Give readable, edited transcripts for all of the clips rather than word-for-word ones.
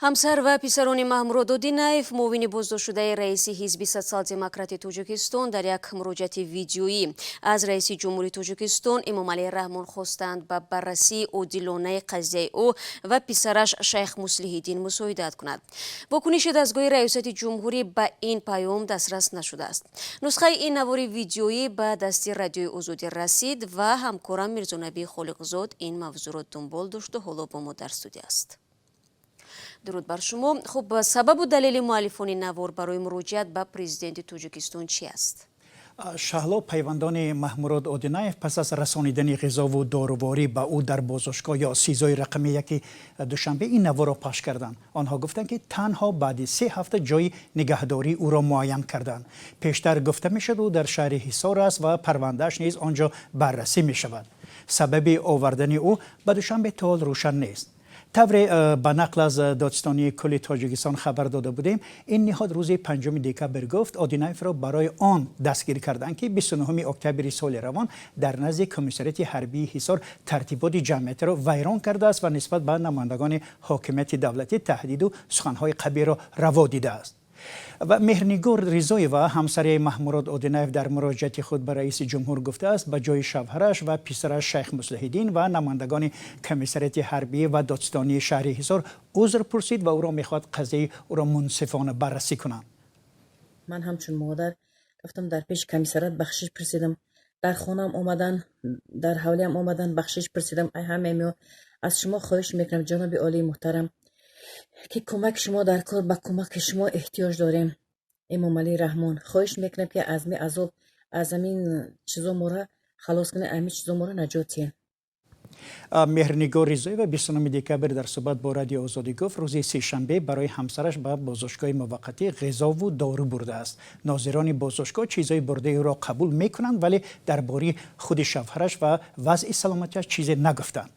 Ҳамсар ва писарони Маҳмурод Одинаев, муовини боздоштшудаи раиси Ҳизби Социал-демократи Тоҷикистон, дар як муроҷиати видеоӣ аз раиси ҷумҳури Тоҷикистон Эмомалӣ Раҳмон хостанд, ба баррасии одилонаи қазияи ӯ ва писараш Шайх Муслиҳиддин мусоидат кунад. Вокуниши дастгоҳи раёсати ҷумҳурӣ ба ин паём дастрас нашудааст. Нусхаи ин навори видеоӣ ба дасти Радиои Озодӣ расид ва ҳамкорам Мирзонабӣ Холиқзод ин мавзӯъро дунбол дошту ҳоло бо мо дар студия аст. Дуруд бар шумо. Хуб, сабабу далели муаллифони навор барои муроҷиат ба президенти Тоҷикистон чи аст? Шаҳло, пайвандони Маҳмурод Одинаев пас аз расонидани ғизову доруворӣ ба ӯ дар боздоштгоҳ ё СИЗОи рақами 1 Душанбе ин наворро пахш карданд. Онҳо гуфтанд, ки танҳо баъди 3 ҳафта ҷои нигаҳдории ӯро муайян карданд. Пештар гуфта мешуд, ӯ дар шаҳри Ҳисор аст ва парвандааш низ он ҷо баррасӣ мешавад. Сабаби овардани ӯ ба Душанбе то ҳол рӯшан нест. Тавре ба нақл аз Додситонии кулли Тоҷикистон хабар дода будем, ин ниҳод рӯзи 5 декабр гуфт, Одинаевро барои он дастгир карданд, ки 29 октябри соли равон дар назди комиссариати ҳарбии Ҳисор тартиботи ҷамъиятиро вайрон кардааст ва нисбат ба намояндагони ҳокимияти давлатӣ таҳдиду суханҳои қабеҳро раво дидааст. Ва Меҳрнигор Ризоева, ҳамсари Маҳмурод Одинаев, дар муроҷиати худ ба раиси ҷумҳур гуфтааст, ба ҷои шавҳараш ва писараш Шайх Муслиҳиддин ва намояндагони комиссариати ҳарбӣ ва додситонии шаҳри Ҳисор узр пурсид ва ӯро мехоҳад қазияи ӯро мунсифона баррасӣ кунанд. Ман ҳамчун модар рафтам, дар пеши комиссарат бахшиш пурсидам. Дар хонаам омадан, дар ҳавлиам омадан, бахшиш пурсидам. Ай ҳамаи аз шумо хоҳиш мекунам, ҷаноби олии муҳтарам, ки кӯмаки шумо дар кор, ба кӯмаки шумо эҳтиёҷ дорем. Эмомалӣ Раҳмон, хоҳиш мекунам, ки аз ми азоб, аз ҳамин чизо мора халос кунед, ҳамин чизо моро наҷот диҳед. Меҳрнигор Ризоева 29 декабр дар суҳбат бо Радио Озодӣ гуфт, рӯзи сешанбе барои ҳамсараш ба боздоштгоҳи муваққатӣ ғизову дору бурдааст. Нозирони боздоштгоҳ чизҳои бурдаи ӯро қабул мекунанд, вале дар бораи худи шавҳараш ва вазъи саломатиаш чизе нагуфтанд.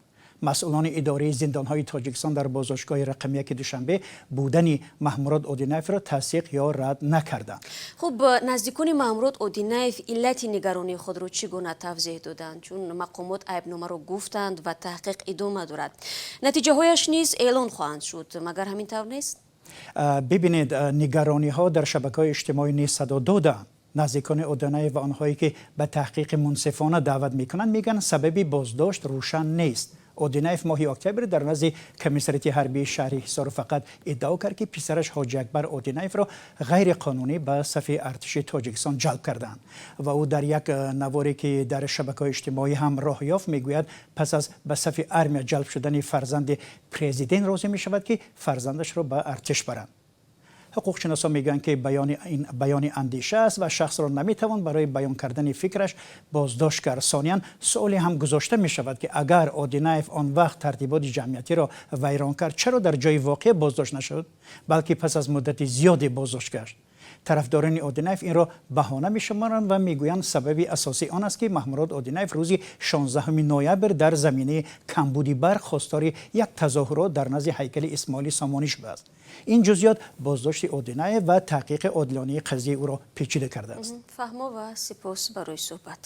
Масъулони идораи зиндонҳои Тоҷикистон дар боздоштгоҳи рақами 1 Душанбе будани Маҳмурод Одинаевро тасдиқ ё рад накарданд. Хуб, наздикони Маҳмурод Одинаев иллати нигаронии худро чӣ гуна тавзеҳ доданд? Чун мақомот айбномаро гуфтанд ва таҳқиқ идома дорад, натиҷаҳояш низ эълон хоҳанд шуд. Магар ҳамин тавр нест? Бибинед, нигарониҳо дар шабакаҳои иҷтимоӣ низ садо доданд. Наздикони Одинаев ва онҳое, ки ба таҳқиқи мунсифона даъват мекунанд, мегӯянд, сабаби боздошт рӯшан нест. Одинаев моҳи октябр дар назди комиссариати ҳарбии шаҳри Ҳисор фақат иддао кард, ки писараш Ҳоҷи Акбар Одинаевро ғайриқонунӣ ба сафи артиши Тоҷикистон ҷалб карданд. Ва ӯ дар як наворе, ки дар шабакаҳои иҷтимоӣ ҳам роҳ ёфт, мегӯяд, пас аз ба сафи армия ҷалб шудани фарзанди президент розӣ мешавад, ки фарзандашро ба артиш баранд. Ҳуқуқшиносон мегӯянд, ки баёни андеша аст ва шахсро наметавон барои баён кардани фикраш боздошт кард. Сониян, суоле ҳам гузошта мешавад, ки агар Одинаев он вақт тартиботи ҷамъиятиро вайрон кард, чаро дар ҷои воқеа боздошт нашуд, балки пас аз муддати зиёде боздошт гашт? Тарафдорони Одинаев инро баҳона мешуморанд ва мегӯянд, сабаби асосӣ он аст, ки Маҳмурод Одинаев рӯзи 16 ноябр дар заминаи камбуди барқ хостори як тазоҳурот дар назди ҳайкали Исмоили Сомонӣ шудааст. Ин ҷузъиёт боздошти Одинаев ва таҳқиқи одилонаи қазияи ӯро печида кардааст. Фаҳмо ва сипос барои суҳбат.